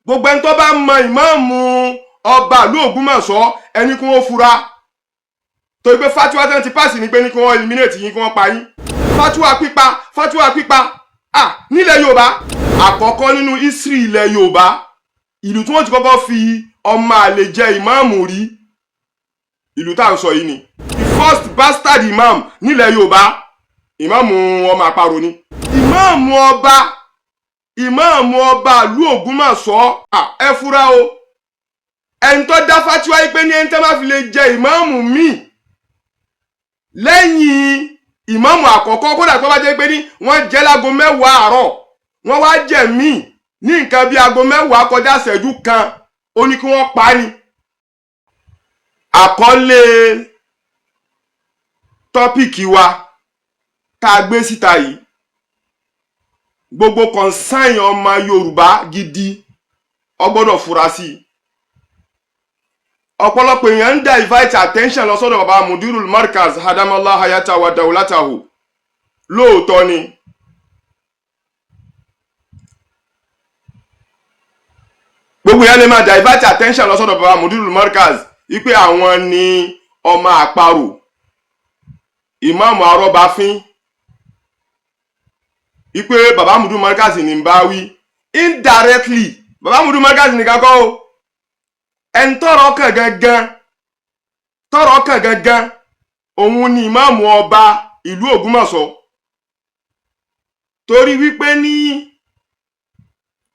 Gbogbo ẹni tó bá mọ ìmáàmù ọba ìlú Ògbómọ̀ṣọ́, ẹni kí wọ́n fura, torí pé fatiwa tí wọ́n ti pass ni pé ní kí wọ́n eliminate yín, kí wọ́n pa yín. Fatiwa pípa, fatiwa pípa, ah, nílẹ̀ Yorùbá, àkọ́kọ́ nínú history ilẹ̀ Yorùbá, ìlú tí wọ́n ti kọ́kọ́ fi ọmọ àlè jẹ ìmáàmù rí, ìlú tá à ń sọ yìí ni. The first bastard imam nílẹ̀ Yorùbá, ìmáàmù ọmọ àparò ni. Ìmáàmù ọba, ìmáàmù ọba ìlú Ògbómọ̀ṣọ́, ẹ fura o. Ẹni tó dá fatiwa yìí pé ní ẹni tó máa fi lè jẹ ìmáàmù míì lẹ́yìn ìmáàmù àkọ́kọ́, kódà tó bá jẹ́ pé ní wọ́n jẹ́ láago 10 àárọ̀, wọ́n wá jẹ́ míì ní nǹkan bí aago 10 kọjá ìṣẹ́jú kan, ó ní kí wọ́n pa á ni. Àkọlé topic wa tá a gbé síta yìí, gbogbo concern ọmọ Yorùbá gidi, ó gbọ́dọ̀ fura sí i. Ọ̀pọ̀lọpọ̀ èèyàn ń divert attention lọ sọ́dọ̀ bàbá Mudirul Markaz, hadamallah hayata wa dawlatahu. Lóòótọ́ ni, gbogbo èèyàn lè máa divert attention lọ sọ́dọ̀ bàbá Mudirul Markaz wípé àwọn ni ọmọ àparò, ìmáàmù arọ́bafín, wípé bàbá Mudirul Markaz ní ń bá wí. Indirectly, bàbá Mudirul Markaz nìkan kọ́ o. Ẹni tọ́rọ̀ kàn gangan, tọ́rọ̀ kàn gangan, òun ni ìmáàmù ọba ìlú Ògbómọ̀ṣọ́, torí wípé ní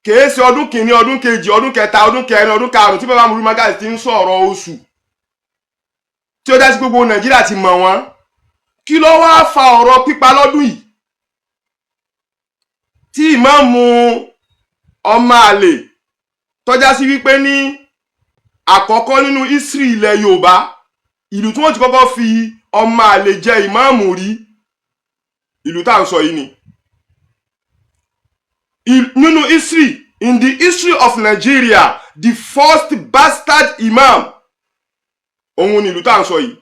kèé ṣe ọdún kìíní, ọdún kejì, ọdún kẹta, ọdún kẹrin, ọdún karùn-ún tí bàbá Mudirul Markaz ti ń sọ̀rọ̀ oṣù tí ó dá sí, gbogbo Nàìjíríà ti mọ̀ wọ́n. Kí ló wá fa ọ̀rọ̀ pípa lọ́dún yìí tí ìmáàmù ọmọ àlè, tọ́já sí wípé ní àkọ́kọ́ nínú history ilẹ̀ Yorùbá, ìlú tí wọ́n ti kọ́kọ́ fi ọmọ àlè jẹ ìmáàmù rí, ìlú tá à ń sọ yìí ni? Nínú history, in the history of Nigeria, the first bastard imam, òun ni ìlú tá à ń sọ yìí,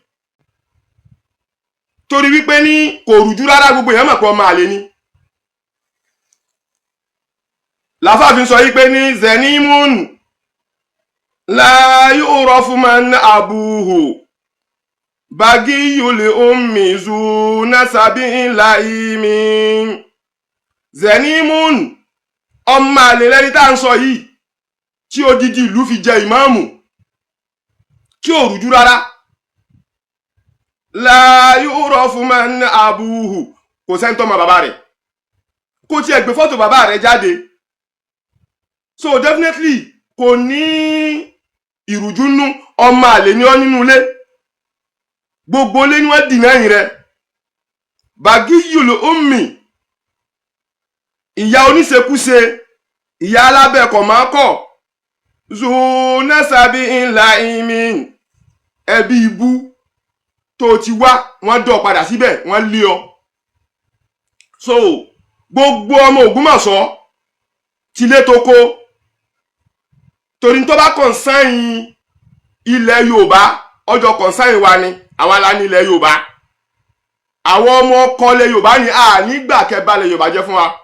torí wípé ní kò rújú rárá, gbogbo èèyàn mọ̀ pé ọmọ àlè ni. Làfáàfin sọ yìí pé ní zenimun la yu'rafu man abuhu bagiyul ummi zu nasabi laimi. Zenimun, ọmọ àlè lẹni tá à ń sọ yìí, tí odidi ìlú fi jẹ ìmáàmù, tí ò rújú rárá. La yu'rafu man abuhu, kò sẹ́ni tó mọ bàbá rẹ̀, kò tiẹ̀ gbé fọ́tò bàbá rẹ̀ jáde. So definitely kò ní ìrújú nú, ọmọ àlè ní ọ nínú ilé, gbogbo ilé ni wọ́n dì lẹ́yìn rẹ̀. Bagiyul ummi, ìyá oníṣekúṣe, ìyá alábẹ́ẹ̀kọ̀ máa kọ̀, zunasabi ńlá imi, ẹbí ibú tó ti wá, wọ́n dọ̀ padà síbẹ̀, wọ́n lé ọ. So gbogbo ọmọ Ògbómọ̀ṣọ́ tilé tó kó, torí tó bá concern ilẹ̀ Yorùbá, ọjọ́ concern wa ni. Àwa la ní ilẹ̀ Yorùbá, àwọn ọmọ ọkọ ilẹ̀ Yorùbá ni. A nígbà kẹba ilẹ̀ Yorùbá jẹ́ fún wa.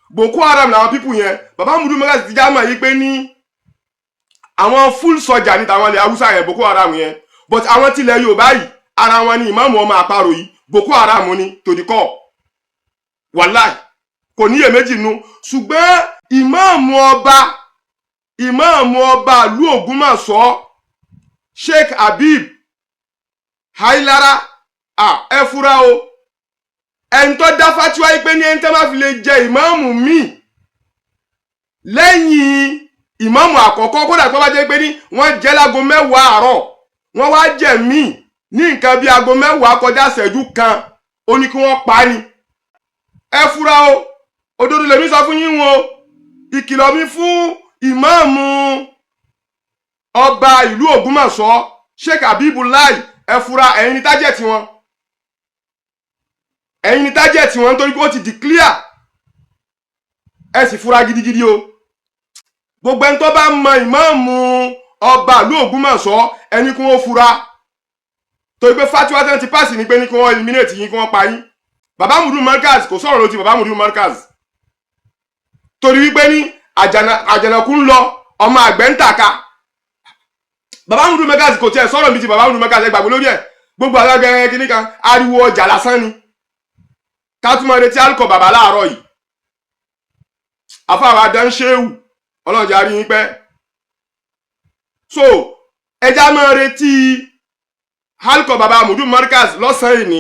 Boko Haram làwọn people yẹn. Bàbá Mudu Markaz ti já mọ̀ yí pé ní àwọn full sọjà ní tàwọn ilẹ̀ Haúsá yẹn, Boko Haram yẹn, but àwọn tilẹ̀ Yorùbá yìí, ara wọn ni ìmáàmù ọmọ àparò yìí. Boko Haram ni to the core, wàláì, kò níyèméjì nu. Ṣùgbọ́n ìmáàmù ọba, ìmáàmù ọba ìlú Ògbómọ̀ṣọ́, Sheikh Habib Hailara, ẹ fura o. Ẹni tó dá fatiwa yìí pé ní ẹni tó máa fi lè jẹ ìmáàmù míì lẹ́yìn ìmáàmù àkọ́kọ́, kódà tó bá jẹ́ pé ní wọ́n jẹ́ láago 10 àárọ̀, wọ́n wá jẹ́ míì ní nǹkan bí aago 10 kọjá ìṣẹ́jú kan, ó ní kí wọ́n pa á ni. Ẹ fura o. Òdodo lèmi sọ fún yín o. Ìkìlọ̀ mi fún ìmáàmù ọba ìlú Ògbómọ̀ṣọ́, Sheikh Habibullah, ẹ fura. Ẹ̀yin ní target wọn, ẹ̀yin ní target wọn, nítorí pé ó ti declare. Ẹ sì fura gidigidi o. Gbogbo ẹni tó bá mọ ìmáàmù ọba ìlú Ògbómọ̀ṣọ́, ẹni kí wọ́n fura, torí pé fatiwa tí wọ́n ti pass ni pé ní kí wọ́n eliminate yín, kí wọ́n pa yín. Bàbá Mudu Markaz, kò sọ̀rọ̀ lóti bàbá Mudu Markaz, torí wípé ní àjànàkú ń lọ. Ọmọ àgbẹ̀ ń tàka. Bàbá Mudu Markaz kò tiẹ̀ sọ̀rọ̀ mi ti bàbá Mudu Markaz, ẹ gbàgbé lórí ẹ̀. Gbogbo àgbẹ̀ kìíní kan, ariwo ọjà lásán ni. Ká tún máa retí alukọ bàbá láàárọ̀ yìí. Àfàwọn adánṣéwù, ọlọ́jà rí yín pẹ́. So ẹja máa retí alukọ bàbá Mudu Markaz lọ́sàn-án yìí ni.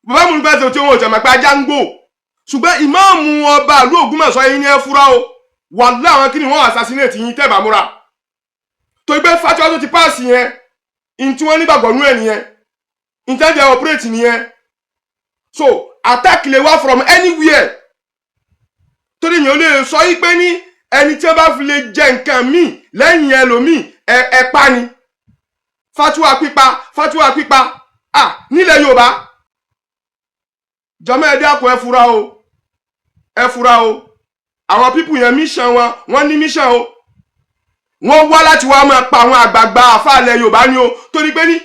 Bàbá Mudu Markaz tí wọn ò jẹ́ mọ̀ pé ajá ń gbò, ṣùgbọ́n ìmáàmù ọba ìlú Ògbómọ̀ṣọ́ yín ní ẹ fúra o. Wàhálà àwọn kí ni wọ́n assassinate yín tẹ́ bá múra tó gbé fatiwa tó ti pass yẹn. In tí wọ́n nígbàgbọ́ nú ẹ̀ nìyẹn, intelligent operate nìyẹn. So attack lè wá from anywhere, torí yẹn ò lè sọ yí pé ní ẹni tí wọ́n bá fi lè jẹ nǹkan míì lẹ́yìn ẹlòmíì, ẹ pa ni. Fatiwa pípa, fatiwa pípa, ah, nílẹ̀ Yorùbá. Jọmọ, ẹ dákun, ẹ fura o, ẹ fura o. Àwọn people yẹn, mission wọn, wọ́n ní mission o. Wọ́n wá láti wá máa pa àwọn àgbààgbà àfàlẹ̀ Yorùbá ni o, torí pé ní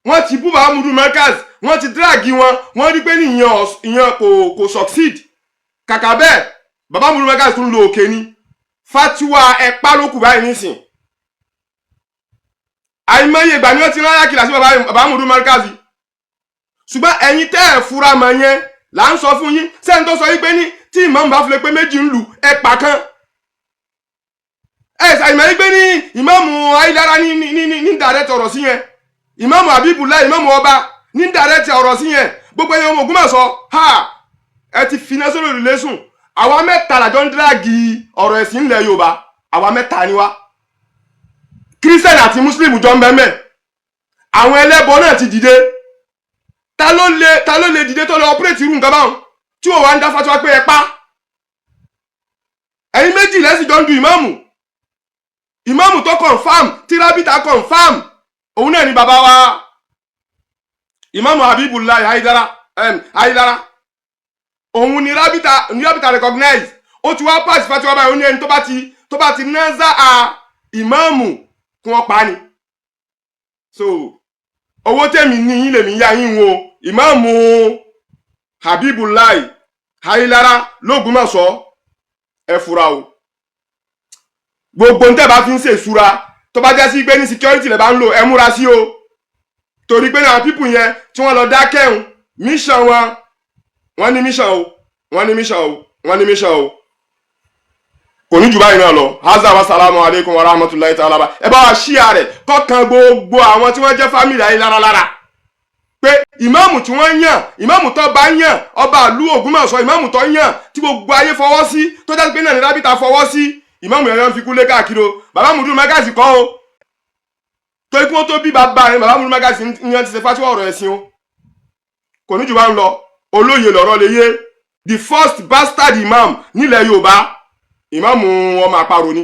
wọ́n ti bú bàbá Mudu Markaz, wọ́n ti drag wọn, wọ́n rí pé ní ìyẹn kò succeed. Kàkà bẹ́ẹ̀, bàbá Mudu Markaz tún lo òkè ni. Fatiwa ẹ̀pá ló kù báyìí nísìn. Àìmọye ìgbà ni wọ́n ti rán ayákìlá sí bàbá Mudu Markaz, ṣùgbọ́n ẹ̀yin tẹ́ ẹ̀ fura mọ̀ yẹn là ń sọ fún yín. Sẹ́ni tó sọ yín pé ní tí ìmáàmù bá fi lè pé méjì ń lù, ẹ̀ pa kan, ẹ ṣàìmọ̀ yín pé ní ìmáàmù Ayélujára ní direct ọ̀rọ̀ sí yẹn, ìmáàmù Abibullah, ìmáàmù ọba ní direct ọ̀rọ̀ sí yẹn. Gbogbo ẹ̀yin ọmọ Ògbómọ̀ṣọ́, ha, ẹ ti finá sórí òrùlé sùn. Àwa mẹ́ta làjọ ń drag ọ̀rọ̀ ẹ̀sìn ńlẹ̀ Yorùbá. Àwa mẹ́ta ni wá. Kírísítẹ̀nì àti Mùsùlùmí jọ ń bẹ́ẹ̀ mẹ́. Àwọn ẹlẹ́bọ náà ti dìde. Ta ló lè dìde tó lè operate irú nǹkan báwọn tí wọ́n wá ń dá fatiwa pé ẹ pa? Ẹ̀yin méjì lẹ́sìn jọ ń du ìmáàmù. Ìmáàmù tó confirm, tí rábìtà confirm, òun náà ni bàbá wa ìmáàmù Habibullah Haidara, Haidara. Òun ni rábìtà, ni rábìtà recognize. Ó ti wá pass fatiwa báyìí. Ó ní ẹni tó bá ti náza a ìmáàmù, kí wọ́n pa ni. So owó tèmi ní yín lèmi yá yín wo. Ìmáàmù Habibullah Haidara lÓgbómọ̀ṣọ́, ẹ fura o. Gbogbo ń tẹ́ bá fi ń ṣèṣura, tó bá jẹ́ sí pé ní security lè bá ń lò, ẹ múra sí o, torí pé àwọn people yẹn tí wọ́n lọ dákẹ́hùn, mission wọn, wọ́n ní mission o, wọ́n ní mission o, wọ́n ní mission o. Kò ní jù báyìí náà lọ. Haza wa salamu alaykum wa rahmatulahi ta'ala. Ba ẹ bá wa share rẹ̀ kọ́kan gbogbo àwọn tí wọ́n jẹ́ family ayé lára lára pé ìmáàmù tí wọ́n yàn, ìmáàmù tó bá yàn, ọba ìlú Ògbómọ̀ṣọ́, ìmáàmù tó yàn tí gbogbo ayé fọwọ́ sí, tó jáde pé náà ní rábìtà fọwọ́ sí, ìmáàmù yẹn ń fi kúlé káàkiri o. Bàbá Mudu Markaz kọ́ o, torí kí wọ́n tó bí bàbá rẹ̀, bàbá Mudu Markaz ní wọ́n ti ṣe fatiwa ọ̀rọ̀ ẹ̀sìn o. Kò ní jù bá ń lọ. Olóye lọ̀rọ̀ lè yé. The first bastard imam nílẹ̀ Yorùbá, ìmáàmù ọmọ àparò ni.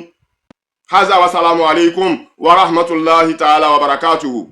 Haza wa salamu alaykum wa rahmatulahi ta'ala wa barakatuhu.